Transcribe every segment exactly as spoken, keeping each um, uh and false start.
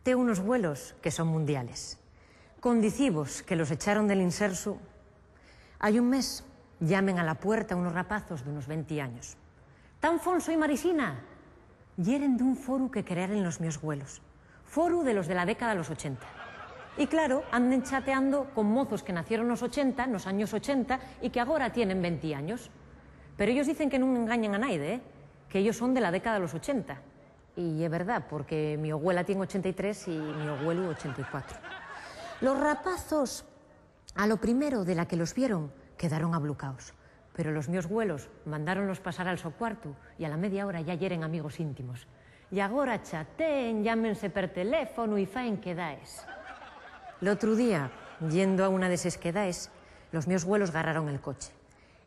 Tien unos güelos que son mundiales. Con dicivos que los echaron del Insersu, hai un mes llamen a la puerta unos rapazos d'unos venti años. "¿Tán Fonso y Marisina?". Yeren d'un foru que crearen los mios güelos. Foru de los de la década los ochenta. Y claro, anden chateando con mozos que nacieron nos ochenta, nos años ochenta, y que agora tienen venti años. Pero ellos dicen que nun engañen a naide, ¿eh? Que ellos son de la década los ochenta. Y ye verdá, porque mi abuela tien ochenta y tres y mi abuelu ochenta y cuatro. Los rapazos, a lo primero de la que los vieron, quedaron ablucaos. Pero los mios güelos mandáronlos pasar al so cuartu y a la media hora ya yeren amigos íntimos. Y agora chateen, llámense per teléfonu y faen quedaes. L'otru día, yendo a una d'eses quedaes, los mios güelos garraron el coche.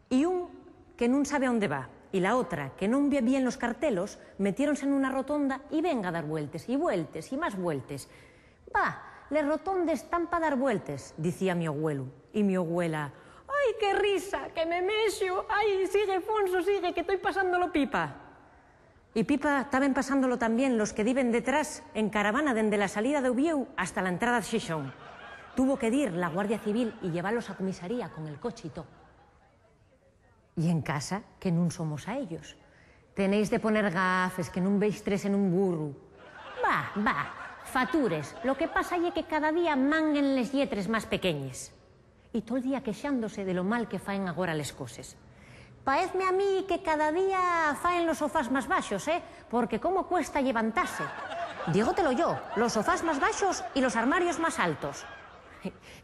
Y un que nun sabe a ónde va, y la otra que non ve bien los cartelos, metiéronse nuna rotonda y venga a dar vueltes, y vueltes, y más vueltes. "Bah, les rotondes tán pa dar vueltes", dicía mi abuelu, y mi abuela: "¡Ai, qué risa, que me mexo! ¡Ai, sigue, Fonso, sigue, que toi pasándolo pipa!". Y pipa taben pasándolo tamién los que diben detrás en caravana dende la salida d'Uviéu hasta la entrada d'Xixón. Tuvo que dir la Guardia Civil y llevalos a comisaría con el coche y to. Y en casa, que nun somos a ellos. Tenéis de poner gafes, que nun veis tres en un burru. Va, va, fatures, lo que pasa ye que cada día manguen les lletres más pequeñes. Y tol día quexándose de lo mal que faen agora les coses. Paezme a mí que cada día faen los sofás más baxos, ¿eh? Porque cómo cuesta llevantase. Dígotelo yo, los sofás más baxos y los armarios más altos.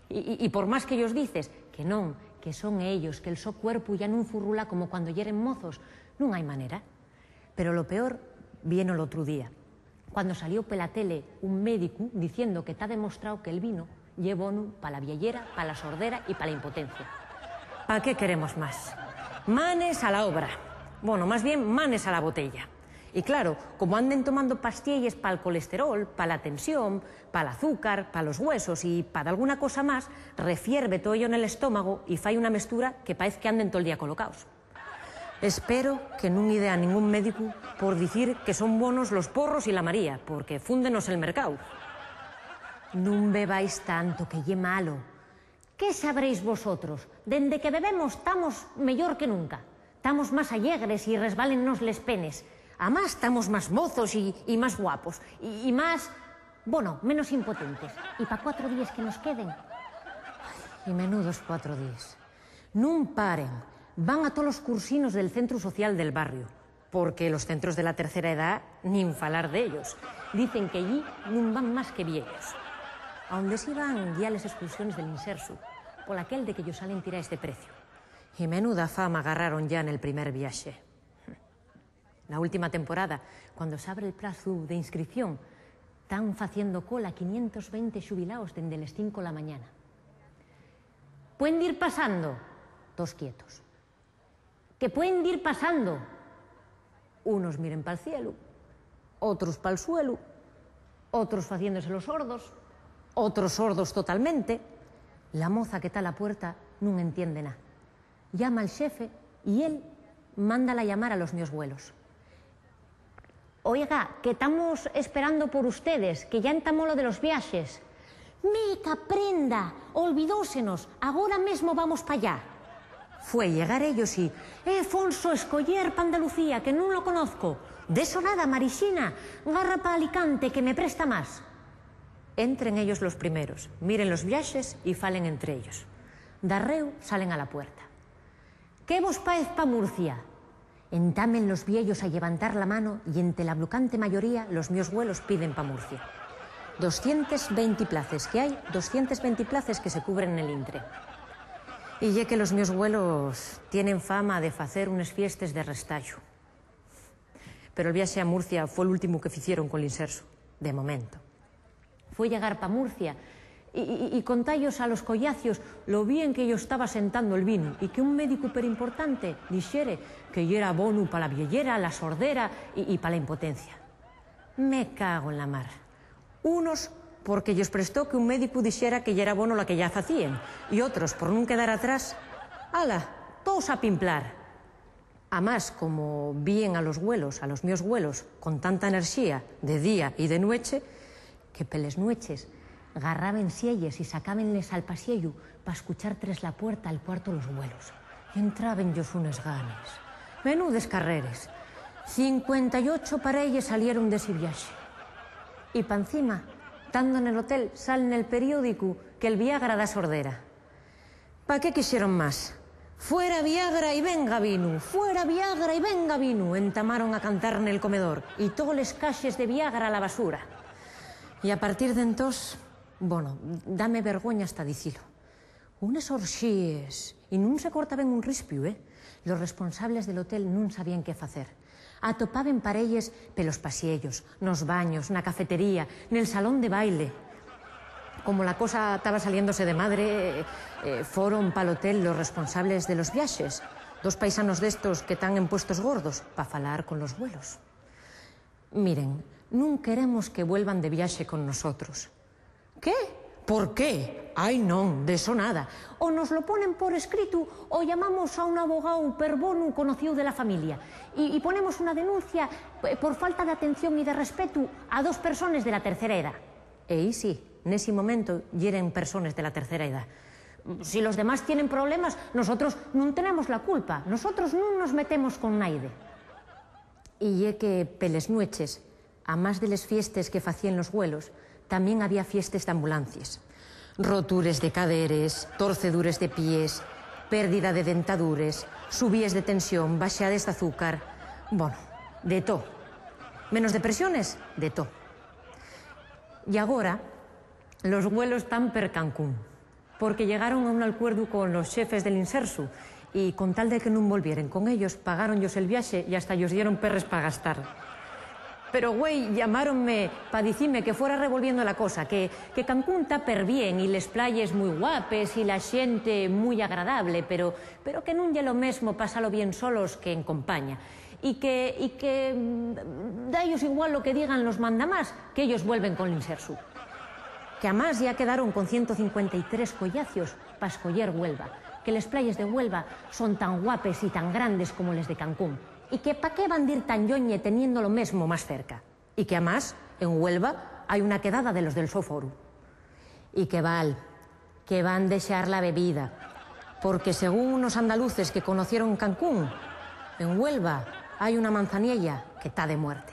Y, y, y por más que yos dices que non, que son ellos, que'l so cuerpu ya nun furrula como cuando yeren mozos, nun hai manera. Pero lo peor vieno l'otru día, cuando salió pela tele un médicu diciendo que ta demostrao que'l vinu ye bonu pa la vieyera, pa la sordera y pa la impotencia. ¿Pa qué queremos más? Manes a la obra. Bueno, más bien, manes a la botella. Y claro, como anden tomando pastielles pal colesterol, pa la tensión, pal azúcar, pa los güesos y pa dalguna cosa más, refierve too ello nel estómago y fai una mestura que paez que anden tol día colocaos. Espero que nun ide a ningún médicu por dicir que son bonos los porros y la María, porque fúndenos el mercáu. Nun bebáis tanto, que ye malo. ¿Qué sabréis vosotros? Dende que bebemos tamos meyor que nunca. Tamos más allegres y resbálennos les penes. Amás, tamos más mozos y, y más guapos. Y, y más, bueno, menos impotentes. Y pa cuatro díes que nos queden. Ay, y menudos cuatro díes. Nun paren. Van a tolos cursinos del centru social del barrio. Porque los centros de la tercera edá, nin falar d'ellos. Dicen que ellí nun van más que vieyos. A onde sí van ye a les excursiones del Insersu, pol aquel de que yos salen tiraes de preciu. Y menuda fama garraron ya nel primer viaxe. La última temporada, cuando s'abre el plazu d'inscripción, tán faciendo cola quinientos venti xubilaos dende les cinco la mañana. Puen dir pasando, tos quietos. Que puen dir pasando. Unos miren pal cielu, otros pal suelu, otros faciéndose los sordos, otros sordos totalmente. La moza que ta a la puerta nun entiende na. Llama al xefe y él mándala llamar a los mios güelos. Oiga, que tamos esperando por ustedes, que ya entamó lo de los viaxes. Meca prenda, olvidósenos, agora mesmo vamos p'allá. Fue llegar ellos y: "Eh, Fonso, escoyer p'Andalucía, que nun lo conozco". "D'eso nada, Marixina, garra pa Alicante, que me presta más". Entren ellos los primeros, miren los viaxes y falen entre ellos. Darréu salen a la puerta. "¿Qué vos paez pa Murcia?". Entamen los vieyos a llevantar la mano y ente la ablucante mayoría los mios güelos piden pa Murcia. Doscientes venti places que hai, doscientes venti places que se cubren nel intre. Y ye que los mios güelos tienen fama de facer unes fiestes de restayu. Pero el viaxe a Murcia fue l'últimu que ficieron col Insersu, de momento. Fue llegar pa Murcia y, y, y contayos a los collacios lo bien que-yos taba sentando el vinu y que un médicu perimportante dixere que yera bonu pa la vieyera, la sordera y, y pa la impotencia. Me cago en la mar. Unos, porque-yos prestó que un médicu dixera que yera bono la que ya facíen, y otros, por nun quedar atrás. Ala, toos a pimplar. Amás, como víen a los güelos, a los mios güelos, con tanta enerxía, de día y de nueche, Que peles nueches garraben sielles y sacábenles al pasieyu pa escuchar tres la puerta al cuarto los güelos. Y entrábenllos unes ganes. Menudes carreres. Cincuenta y ocho pareyes salieron d'esi viaxe. Y pa encima, tando nel hotel, sal nel periódicu que'l Viagra da sordera. ¿Pa qué quixeron más? Fuera Viagra y venga vinu, fuera Viagra y venga vinu, entamaron a cantar nel comedor, y toles caxes de Viagra a la basura. Y a partir d'entós, bono, dame vergüenza hasta dicilo. Unes orxíes, y nun se cortaben un rispiu, ¿eh? Los responsables del hotel nun sabían qué facer. Atopaben pareyes pelos pasiellos, nos baños, na cafetería, nel salón de baile. Como la cosa taba saliéndose de madre, eh, foron pal hotel los responsables de los viaxes, dos paisanos d'estos que tán en puestos gordos, pa falar con los güelos. Miren, nun queremos que vuelvan de viaxe con nosotros. ¿Qué? ¿Por qué? Ai, non, d'eso nada. O nos lo ponen por escritu o llamamos a un abogáu per bonu conocíu de la familia y, y ponemos una denuncia, eh, por falta d'atención y de respetu a dos persones de la tercera edá. Ehí sí, nesi momentu yeren persones de la tercera edá. Si los demás tienen problemas, nosotros nun tenemos la culpa, nosotros nun nos metemos con naide. Y ye que peles nueches, amás de les fiestes que facíen los güelos, tamién había fiestes d'ambulancies. Rotures de caderes, torcedures de pies, pérdida de dentadures, subíes de tensión, baxades d'azúcar. Bono, de too. Menos depresiones, de too. Y agora, los güelos tán per Cancún, porque llegaron a un alcuerdu con los xefes del Insersu y, con tal de que nun volvieren con ellos, pagáron-yos el viaxe y hasta-yos dieron perres pa gastar. Pero, güei, llamáronme pa dicime que fuera revolviendo la cosa, que, que Cancún ta perbién y les playes mui guapes y la xente mui agradable, pero, pero que nun ye lo mesmo pasalo bien solos que en compaña. Y que, y que, mm, da-yos igual lo que digan los mandamás, qu'ellos vuelven con l'Insersu. Que amás yá quedaron con ciento cincuenta y tres collacios pa escoyer Güelva, que les playes de Güelva son tan guapes y tan grandes como les de Cancún, y que pa qué van dir tan lloñe teniendo lo mesmo más cerca, y que amás en Güelva hai una quedada de los del so foru. Y que val, que van dexar la bebida, porque según unos andaluces que conocieron Cancún, en Güelva hai una manzaniella que ta de muerte.